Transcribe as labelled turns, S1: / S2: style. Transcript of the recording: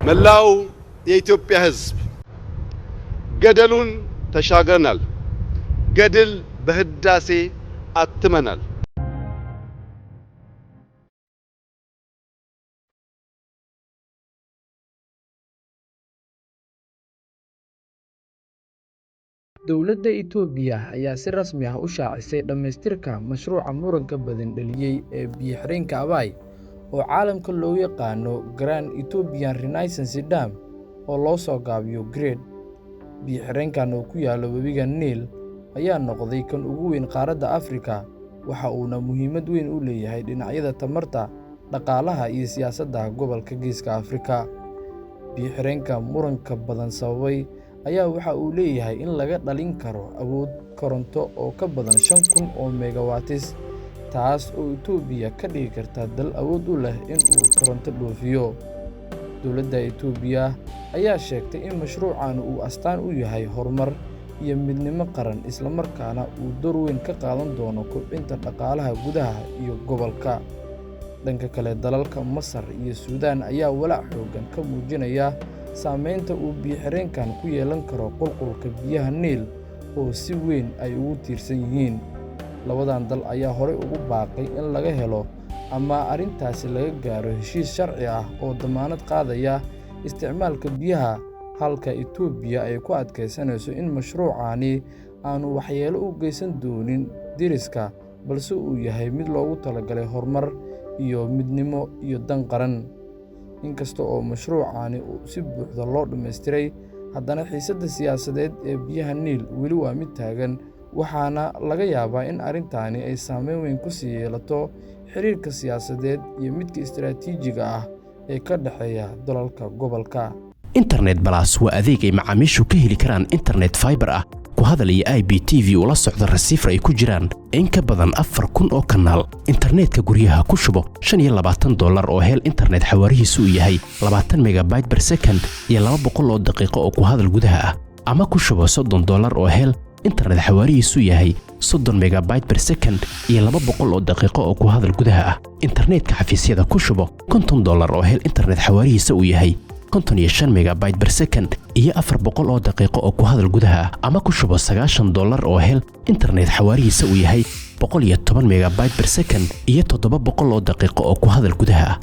S1: መላው የኢትዮጵያ ሕዝብ ገደሉን ተሻግረናል። ገድል በህዳሴ አትመናል።
S2: Dowladda Itoobiya ayaa si rasmi ah u shaacisay dhammaystirka mashruuca muranka badan dhaliyay ee biyo-xireenka Abay, oo caalamka looga yaqaano Grand Ethiopian Renaissance Dam oo loo soo gaabiyo GRED. Biyo-xireenkan oo ku yaalla webiga Niil ayaa noqday kan ugu weyn qaaradda Afrika, waxa uuna muhiimad weyn u leeyahay dhinacyada tamarta, dhaqaalaha iyo siyaasadda gobolka Geeska Afrika. Biyo-xireenka muranka badan sababay ayaa waxa uu leeyahay in laga dhalin karo awood koronto oo ka badan 5000 oo megawatts, taas oo Itoobiya ka dhigi karta dal awood u leh in uu koronto dhoofiyo. Dowladda Itoobiya ayaa sheegtay in mashruucan uu astaan u yahay horumar iyo midnimo qaran, isla markaana uu door weyn ka qaadan doono kobcinta dhaqaalaha gudaha iyo gobolka. Dhanka kale, dalalka Masar iyo Suudaan ayaa walaac xooggan ka muujinaya saameynta uu biyo-xireenkan ku yeelan karo qulqulka biyaha Niil oo si weyn ay ugu tiirsan yihiin. Labadan dal ayaa horey ugu baaqay in laga helo ama arrintaasi laga gaaro heshiis sharci ah oo dammaanad qaadaya isticmaalka biyaha, halka Itoobiya ay ku adkeysanayso in mashruucani aanu waxyeello u geysan doonin deriska, balse uu yahay mid loogu talagalay horumar iyo midnimo iyo dan qaran. Inkasta oo mashruucani si buuxda loo dhammaystiray, haddana xiisadda siyaasadeed ee biyaha Niil weli waa mid taagan, waxaana laga yaabaa in arrintani ay saameyn weyn ku sii yeelato xiriirka siyaasadeed iyo midka istiraatiijiga ah ee ka dhexeeya dalalka gobolka.
S3: Internet Plus waa adeeg ay macaamiishu ka heli karaan internet fiber ah, ku hadal iyo IPTV ula socda receiver ay ku jiraan in ka badan 4000 oo kanaal. Internetka guryaha ku shubo $25 oo hel internet xawaarihiisu uu yahay 20 megabyte per second iyo 200 oo daqiiqo oo ku hadal gudaha ah, ama ku shubo $30 oo hel internet xawaarihiisu yahay 30 megabyte per second iyo 200 oo daqiiqo oo ku hadal gudaha ah. Internetka xafiisyada ku shubo $50 oo hel internet xawaarihiisa uu yahay 55 megabyte per second iyo 400 oo daqiiqo oo ku hadal gudaha ah, ama ku shubo $90 oo hel internet xawaarihiisa uu yahay 110 megabyte per second iyo 700 oo daqiiqo oo ku hadal gudaha ah.